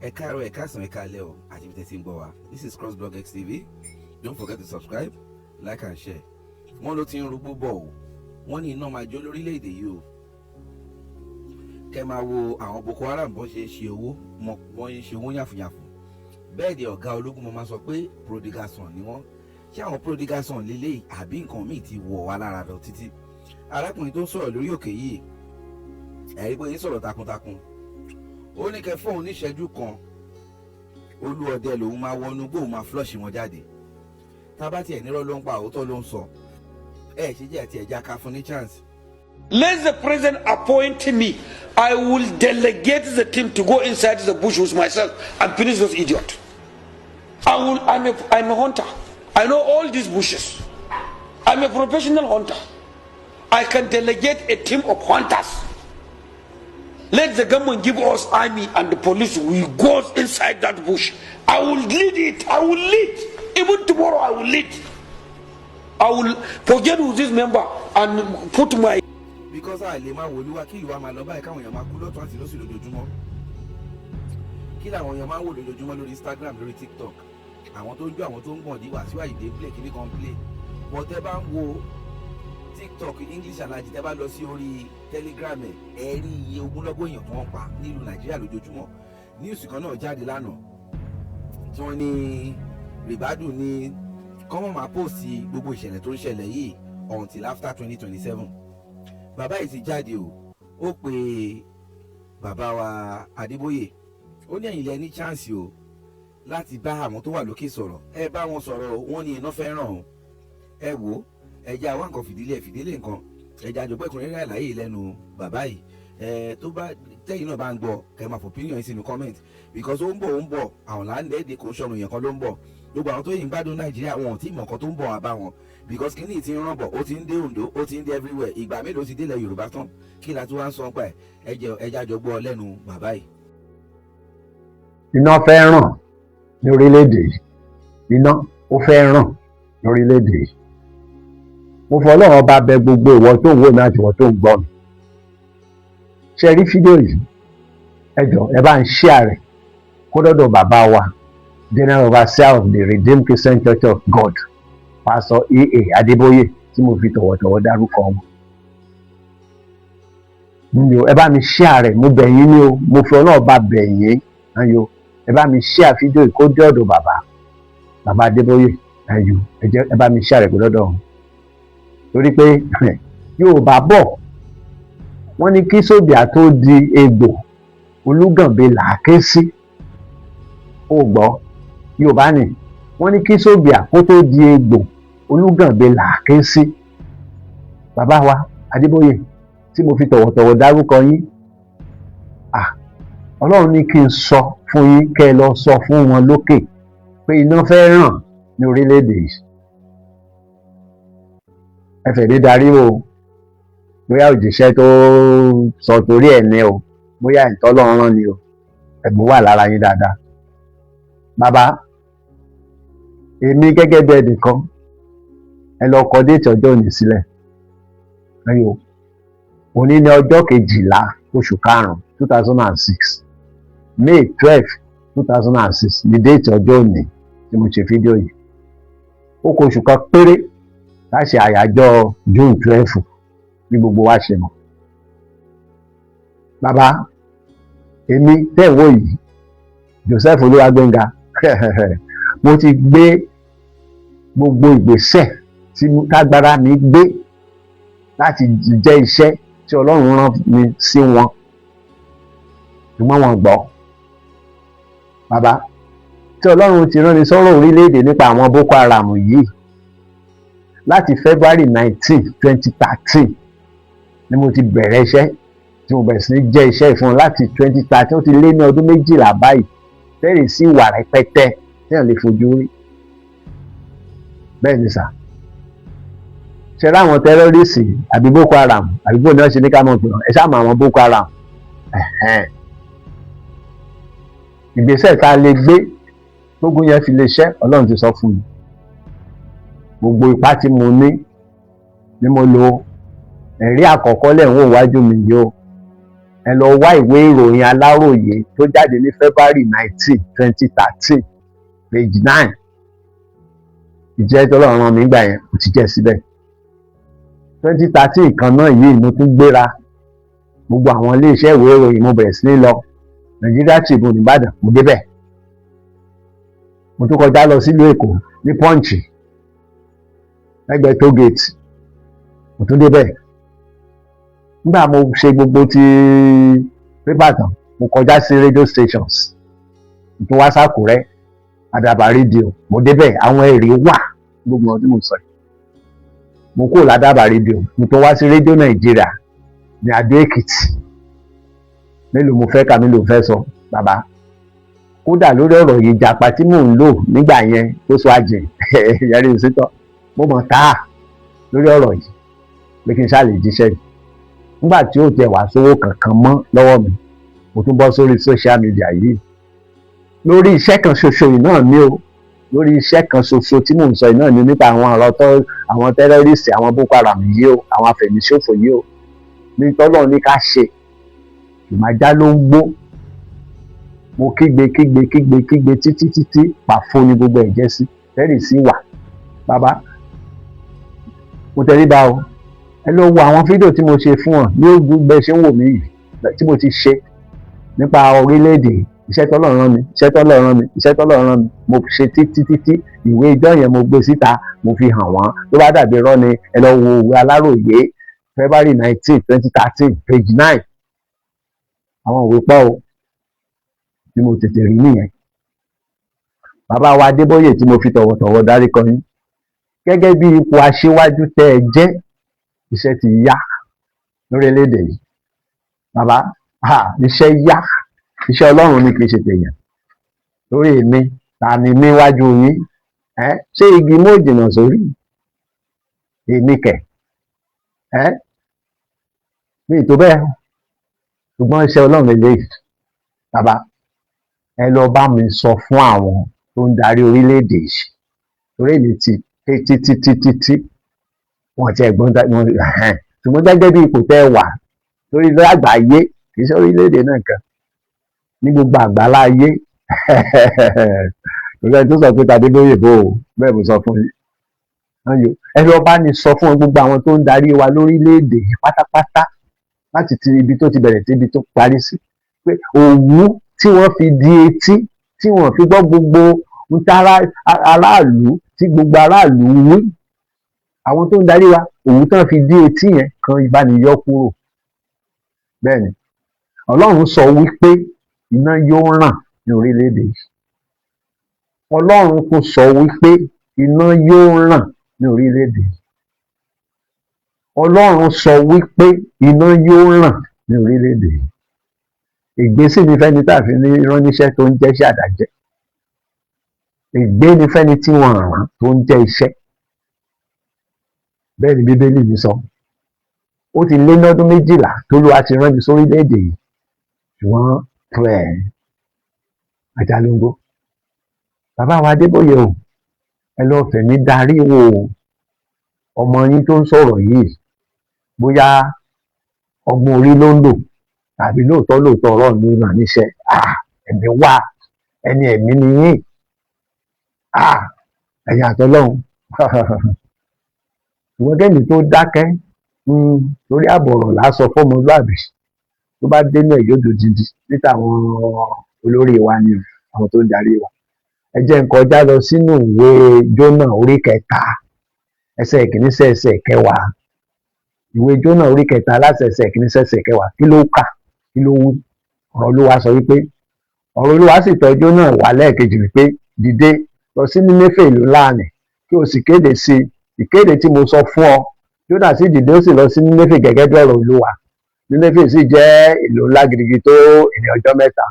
Ẹ káàárọ̀, ẹ káàsán, ẹ káalẹ́ o, àti ibi tẹ́ ti ń gbọ́ wa. This is Crossblog XTV. Don't forget to subscribe, like and share. Wọ́n ló ti ń rúgbó bọ̀ o. Wọ́n ní iná máa jó lórílẹ̀‐èdè yìí o. Kẹ́ máa wo àwọn Boko Haram bọ́n ṣe ń ṣe owó, bọ́n ṣe ń ṣe owó yàfùyàfù. Bẹ́ẹ̀ ni ọ̀gá ológun mo máa sọ pé prodigal son ni wọ́n. Ṣé àwọn prodigal son lélẹ́yìí, àbí nǹkan míì ti wọ̀ wá lára lọ títí? Arákùnrin tó ń sọ̀rọ̀ lórí òkè yìí, ẹ̀rí bóyá ń sọ̀rọ̀ takuntakun. Ó ní kẹ́ fóun níṣẹ́jú kan, olúọdẹ lòun máa wọnú gbóun, máa flush wọn jáde. Tá bá tiẹ̀ nírọ́ ló ń pa, òótọ́ ló ń sọ. Ẹ ṣe jẹ́ àti ẹ̀já ká fún ní chance. Let the president appoint me. I will delegate the team to go inside the bush with myself and finish those idiots. I will, I'm a hunter. I know all these bushes. I'm a professional hunter. I can delegate a team of hunters. Let the government give us army and the police. We go inside that bush. I will lead it. I will lead. Even tomorrow, I will lead. I will forget who this member and put my Because a lè máa wòlúwa kí ìlú wa máa lọ báyìí, káwọn èèyàn máa kú lọ́tún àti lọ́sì lójoojúmọ́. Kí làwọn èèyàn máa ń wò lójoojúmọ́ lórí Instagram, lórí TikTok? Àwọn tó ń jó, àwọn tó ń gbọ̀n dí, Wàsíù Àyìndé play kíní kan play. But tẹ́ bá ń wo TikTok English Alhaji, tẹ́ bá lọ sí orí Telegram, ẹ̀ ẹ́ rí iye ogúnlọ́gọ̀ èèyàn tó ń pa nílùú Nàìjíríà lójoojúmọ́. News kan náà jáde lánàá tí wọ́n ní Ribadu ní kọ́mọ̀ máa post gbogbo ìṣẹ̀lẹ̀ tó ń ṣẹlẹ̀ yìí until after 2027. Bàbá yìí ti jáde o. Ó pe bàbá wa Adébóyè, ó ní ẹ̀yin lẹ ní chance o láti bá àwọn tó wà lókè sọ̀rọ̀. Ẹ bá wọn sọ̀rọ̀ o. Wọ́n ní iná fẹ́ràn o. Ẹ wò ó, ẹ jẹ́ àwọn nǹkan fìdílé fìdílé nǹkan. Ẹ jẹ́ àjọpọ̀ ẹ̀kúnrẹ́rẹ́ àlàyé lẹ́nu bàbá yìí. Ẹ tó bá tẹ́yìn náà bá ń gbọ́, kẹ́ máa fò opinion yín sínú comment, because ó ń bọ̀, ó ń bọ̀. Àwọn láńdẹ́ẹ̀dẹ̀ kò ń sọ̀rọ̀ èèyàn kan ló ń bọ̀. Gbogbo àwọn tó yìí ń gbádùn Nàìjíríà, wọn ò tí ì mọ̀ nǹkan tó ń bọ̀ wá bá wọn, because kíní ti ń ràn bọ̀. Ó ti ń dé Oǹdó, ó ti ń dé everywhere. Ìgbà mélòó ti délẹ̀ Yorùbá tán? Kí la tún wá ń sọ pa ẹ̀? Ẹ jẹ́ ẹ jájọ gbọ́ lẹ́nu bàbá yìí. Iná fẹ́ ràn ní orílẹ̀-èdè yìí. Iná ó fẹ́ ràn lórílẹ̀-èdè yìí. Mo fọ Ọlọ́run Ọba bẹ̀ gbogbo ìwọ tó ń wò mí àti ìwọ tó ń gbọ́ mi. Ṣe rí fídíò yìí? Ẹ jọ̀ọ́, ẹ bá ń share rẹ̀ kó dọ́dọ̀ bàbá wa, General Overseer of the Redeemed Christian Church of God, Pastor E.A. Adébóyè, tí mo fi tọ̀wọ̀tọ̀wọ̀ dárúkọ wọn. Nyo, ẹ bá mi share rẹ̀. Mo bẹ̀ yín ní o. Mo fi Ọlọ́run Ọba bẹ̀ yín. Ayo, ẹ bá mi share fídíò yìí kó dé ọ̀dọ̀ bàbá Adébóyè. Ayo, ẹ jẹ́ ẹ bá mi share rẹ̀ kó dọ́dọ̀ wọn, torí pé Yorùbá bọ̀, wọ́n ní kí sóbìà tó di egbò, olúgànbe là á ké sí. Ó gbọ́, Yorùbá ni wọ́n ní kí sóbìà kó tó di egbò, olúgànbe là á ké sí. Bàbá wa Adébóyè, tí mo fi tọ̀wọ̀tọ̀wọ̀ dárúkọ yín, ah, Ọlọ́run ní kí n sọ fún yín, kẹ́ ẹ lọ sọ fún wọn lókè pé iná fẹ́ ràn ní orílẹ̀-èdè yìí. Ẹ fẹ̀dé darí o. Bóyá òjíṣẹ́ tó sọ torí ẹ̀ ní o, bóyá ìtọ́lọ́run rán ni o, ẹ̀bùn wà lára yín dáadáa. Bàbá, èmi gẹ́gẹ́ bí ẹnìkan, ẹ lọ kọ date ọjọ́ òní sílẹ̀. Ẹ̀yin o, òní ní ọjọ́ 12 oṣù karùn-ún 2006, May 12, 2006 ní date ọjọ́ òní tí mo ṣe fídíò yìí. Ó kù oṣù kan péré láti àyájọ́ June 12, bí gbogbo wa ṣe mọ̀. Bàbá, èmi tẹ́ ń wò yìí, Joseph Olúwagbénga, mo ti gbé gbogbo ìgbésẹ̀ tí tágbára mi gbé láti jẹ́ iṣẹ́ tí Ọlọ́run rán mi sí wọn, ṣùgbọ́n wọn gbọ́. Bàbá, tí Ọlọ́run ti rán mi sọ́rọ̀ orílẹ̀-èdè nípa àwọn Boko Haram yìí láti February 19, 2013 ni mo ti bẹ̀rẹ̀ iṣẹ́, tí mo bẹ̀rẹ̀ sí ní jẹ́ iṣẹ́ ìfún láti 2013. Ó ti lé ní ọdún 12 báyìí. Fẹ́rẹ̀ sí ìwà rẹpẹtẹ tí wọ́n lè fojú rí. Bẹ́ẹ̀ ni sà. Ṣe láwọn terrorist àbí Boko Haram, àbí bó ni wọ́n ṣe ní ká mọ̀ pé ẹ ṣáà mọ̀ àwọn Boko Haram. Ìgbésẹ̀ tá a lè gbé tógun yẹn fi lè ṣẹ́, Ọlọ́run ti sọ fún mi. Gbogbo ipá tí mo ní ni mo lò. Ẹ̀rí àkọ́kọ́ lẹ̀ ń wò wájú mi yìí o. Ẹ lọ wá ìwé ìròyìn Aláròyé tó jáde ní February 19, 2013, page 9. Ìjẹ́ tọ́lọ́run rán mi gbà yẹn kò ti jẹ́ síbẹ̀. 2013 kan náà yìí, mo tún gbéra, gbogbo àwọn iléeṣẹ́ ìwé ìròyìn, mo bẹ̀rẹ̀ sí ní lọ. Nigeria Tribune nìbàdàn, mo débẹ̀. Mo tún kọjá lọ sílùú Èkó ní Punch lẹ́gbẹ̀ẹ́ toll gate, mo tún débẹ̀. Nígbà mo ṣe gbogbo ti pépà tán, mo kọjá sí radio stations. Mo tún wá sákùrẹ́, Àdàbà Rédíò, mo débẹ̀. Àwọn èrè wà, gbogbo ọdún mo sọ yìí. Mo kúrò ládàbà Rédíò, mo tún wá sí Rédíò Nàìjíríà ní Adó Èkìtì. Mélòó mo fẹ́ kà? Mélòó fẹ́ sọ, bàbá? Kódà lórí ọ̀rọ̀ yìí, ìjàpá tí mò ń lò nígbà yẹn tó sọ àjìn yẹrí ìsítọ́, mo mọ̀ táà lórí ọ̀rọ̀ yìí pé kí n ṣáà lè jíṣẹ́ yìí. Nígbà tí ó tẹ̀ wá sówó kankan mọ́ lọ́wọ́ mi, mo tún bọ́ sórí social media yìí lórí iṣẹ́ kan ṣoṣo yìí náà ní o. Lórí iṣẹ́ kan ṣoṣo tí mò ń sọ yìí náà ní, nípa àwọn ọ̀rọ̀ tó àwọn terrorist, àwọn Boko Haram yìí o, àwọn afẹ̀míṣòfò yìí o, ní tọ́lọ́ ní ká ṣe ìmájá ló ń gbó. Mo kígbe, kígbe, kígbe, kígbe títí títí, pàfó ni gbogbo ẹ̀ jẹ́ sí tẹ́rì sí wà. Bàbá, mo tẹríba o. Ẹ lọ wo àwọn fídíò tí mo ṣe fún ọ ní ogun bẹ́ẹ̀ ṣe ń wò mí yìí, tí mo ti ṣe nípa orílẹ̀-èdè. Iṣẹ́ tọ́lọ́run rán mi, iṣẹ́ tọ́lọ́run rán mi, iṣẹ́ tọ́lọ́run rán mi, mo ṣe títí títí. Ìwé ìjọ yẹn, mo gbé síta, mo fi hàn wọ́n. Tó bá dàbí irọ́ ni, ẹ lọ wo ìwé Aláròyé February 19, 2013, page 9. Àwọn òwe pọ̀ o tí mo tètè rí nìyẹn. Bàbá wa Adébóyè, tí mo fi tọ̀wọ̀tọ̀wọ̀ dáríkọ yín gẹ́gẹ́ bí ipò aṣíwájú tẹ́ ẹ jẹ́, iṣẹ́ ti yá lórílẹ̀‐èdè yìí. Bàbá, iṣẹ́ yá. Iṣẹ́ Ọlọ́run ni, kì í ṣe tèèyàn. Lórí èmi, ta ni mí wájú yín? Ẹ ṣé igi mú òjìnà sórí èmi kẹ̀ ẹ́ mi tó bẹ́ẹ̀? Ṣùgbọ́n iṣẹ́ Ọlọ́run lélẹ́yìí. Bàbá, ẹ lọ bá mi sọ fún àwọn tó ń darí orílẹ̀-èdè yìí, torí èmi ti ké títí títí tí wọn ti ẹ̀gbọ́n wọn. Ṣùgbọ́n gẹ́gẹ́ bí ipò tẹ́ ẹ wà lórí lágbàáyé, kì í ṣe orílẹ̀-èdè náà kan, ní gbogbo àgbálá ayé, kò sẹ́ni tó sọ pé tàbí lóye bò ó bẹ́ẹ̀. Mo sọ fún yín, ẹ lọ bá ní sọ fún gbogbo àwọn tó ń darí wa lórílẹ̀-èdè yìí pátápátá, láti ti ibi tó ti bẹ̀rẹ̀ sí ibi tó parí sí, pé òwú tí wọ́n fi di etí tí wọ́n fi gbọ́ gbogbo aráàlú, tí gbogbo aráàlú wí, àwọn tó ń darí wa, òwú tí wọ́n fi di etí yẹn kan ìbániyọ kúrò. Bẹ́ẹ̀ ni Ọlọ́run sọ wípé iná yóò ràn ní orílẹ̀-èdè yìí. Ọlọ́run kò sọ wípé iná yóò ràn ní orílẹ̀-èdè yìí. Ọlọ́run sọ wípé iná yóò ràn ní orílẹ̀-èdè yìí. Ègbé sì ni fẹ́ni tá a fi ní ránníṣẹ́ tó ń jẹ́ṣẹ́ àdájẹ́. Ègbé ni fẹ́ni tí wọ́n rán tó ń jẹ́ iṣẹ́. Bẹ́ẹ̀ ni Bíbélì mi sọ. Ó ti lé lọ́dún 12 tólúwa ti rán mi sórílẹ̀-èdè yìí, ṣùgbọ́n ẹ̀ ajalongo. Bàbá wa Adébóyè o, ẹ lọ́ọ́ fẹ̀mí darí wo ọmọ yín tó ń sọ̀rọ̀ yìí, bóyá ọgbọ́n orí ló ń lò tàbí lóòótọ́ lóòótọ́ ọ̀rọ̀ ló ràn níṣẹ́. Ẹ̀mí wà, ẹni ẹ̀mí ni yín, ẹ̀yin àtọlọ́hun. Ṣùgbọ́n kẹ́mi tó dákẹ́, torí àbọ̀rọ̀ lásọ fọ́mọlúàbí, tó bá dénú ẹ̀ yóò dodidi. Níta àwọn olórí wa ni o, àwọn tó ń darí wa. Ẹ jẹ́ n kọjá lọ sínú ìwé Jónà orí 3, ẹsẹ̀ 1 sí ẹsẹ̀ 10. Ìwé Jónà orí 3, láti ẹsẹ̀ 1 sí ẹsẹ̀ 10. Kí ló kà? Kí ló wí? Ọ̀rọ̀ Olúwa sọ wípé, ọ̀rọ̀ Olúwa sì tọ̀ Jónà wá lẹ́ẹ̀kejì wípé, "Dìde, lọ sí Nínéfè, ìlú ńlá nì, kí o sì kéde sí i ìkéde tí mo sọ fún ọ." Jónà sì dìde, ó sì lọ sí Nínéfè gẹ́gẹ́ bí ọ̀rọ̀ Olúwa. Nínéfè sì jẹ́ ìlú ńlá gidigidi tó ìrìn ọjọ́ 3.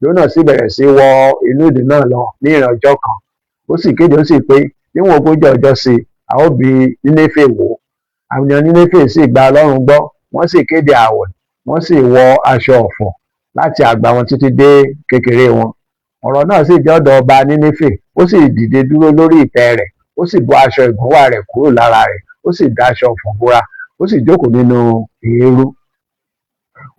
Jónà sì bẹ̀rẹ̀ sí wọ inú ìlú náà lọ ní ìrìn ọjọ́ kan. Ó sì kéde, ó sì pé, "Níwọ̀n 40 ọjọ́ sí i, a ó bi Nínéfè wó." Àwọn ènìyàn Nínéfè sì gba Ọlọ́run gbọ́, wọ́n sì kéde ààwẹ̀, wọ́n sì wọ aṣọ ọ̀fọ̀ láti àgbà wọn títí dé kékeré wọn. Ọ̀rọ̀ náà sì dé ọ̀dọ̀ ọba Nínéfè. Ó sì dìde dúró lórí ìtẹ́ rẹ̀, ó sì bọ́ aṣọ ìgúnwà rẹ̀ kúrò lára rẹ̀, ó sì da aṣọ ọ̀fọ̀ bora, ó sì jókòó nínú eérú.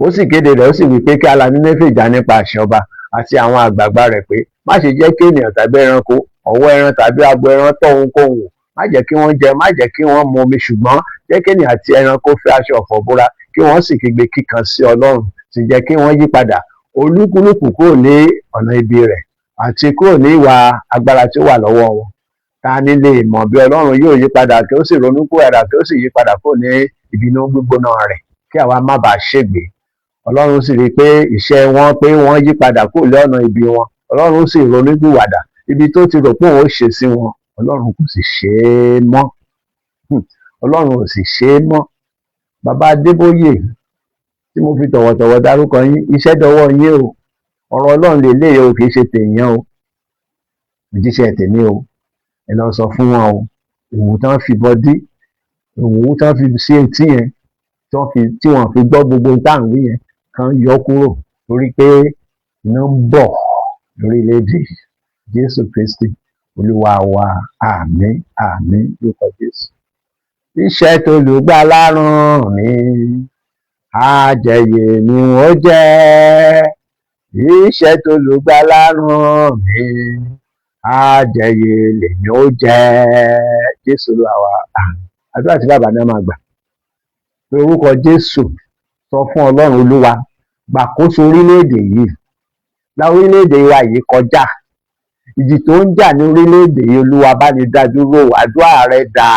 Ó sì kéde rẹ̀, ó sì wí pé kí a la Nínéfè já nípa àṣẹ ọba àti àwọn àgbààgbà rẹ̀ pé, má ṣe jẹ́ kí ènìyàn tàbí ẹranko, ọ̀wọ́ ẹran tàbí abo ẹran tọ́ ohunkóhun wò. Má jẹ́ kí wọ́n jẹ, má jẹ́ kí wọ́n mu omi, ṣùgbọ́n jẹ́ kí ènìyàn àti ẹranko fi aṣọ ọ̀fọ̀ bora, kí wọ́n sì kígbe kíkan sí Ọlọ́run. Sì jẹ́ kí wọ́n yí padà olúkúlùkù kúrò ní ọ̀nà ibi rẹ̀ àti kúrò ní ìwà agbára tí ó wà lọ́wọ́ wọn. Ta ni lè mọ̀ bí Ọlọ́run yóò yí padà, kí ó sì ronúpìwàdà, kí ó sì yí padà kúrò ní ìbínú gbígbóná rẹ̀, kí àwa má bàa ṣègbé? Ọlọ́run sì rí i pé iṣẹ́ wọn, pé wọ́n yí padà kúrò ní ọ̀nà ibi wọn. Ọlọ́run sì ronúpìwàdà. Ibi tó ti rò pé òun ó ṣe sí wọn, Ọlọ́run kò sì ṣe é mọ́. Ọlọ́run ò sì ṣe é mọ́. Bàbá Adébóyè tí mo fi tọ̀wọ̀tọ̀wọ̀ dárúkọ yín, iṣẹ́ dọwọ́ yín o. Ọ̀rọ̀ Ọlọ́run lèléyìí o, kì í ṣe tèèyàn o. Òjíṣẹ́ tèmi o, ẹ lọ sọ fún wọn o. Òwú tán fi bọdí, òwú tán fi sí etí yẹn, tí wọ́n fi tí wọ́n fi gbọ́ gbogbo tá à ń wí yẹn, kàn yọ kúrò, torí pé iná ń bọ̀ lórílẹ̀‐èdè. Jésù Kristi Olúwa wa. Àmín, àmín lórúkọ Jésù. Iṣẹ́ tolùgbàlà rán mi, àjẹyè ni ó jẹ́. Iṣẹ́ tolùgbàlà rán mi, àjẹyè lèmi ó jẹ́. Jésù Olúwa wa. Àmín. Àdúrà tí bàbá náà máa gbà pé orúkọ Jésù, sọ fún Ọlọ́run: Olúwa, gbàkóso orílẹ̀-èdè yìí, la orílẹ̀-èdè wa yìí kọjá. Ìjì tó ń jà ní orílẹ̀-èdè yìí, Olúwa, bá ní dá dúró. Àdúrà rẹ dà.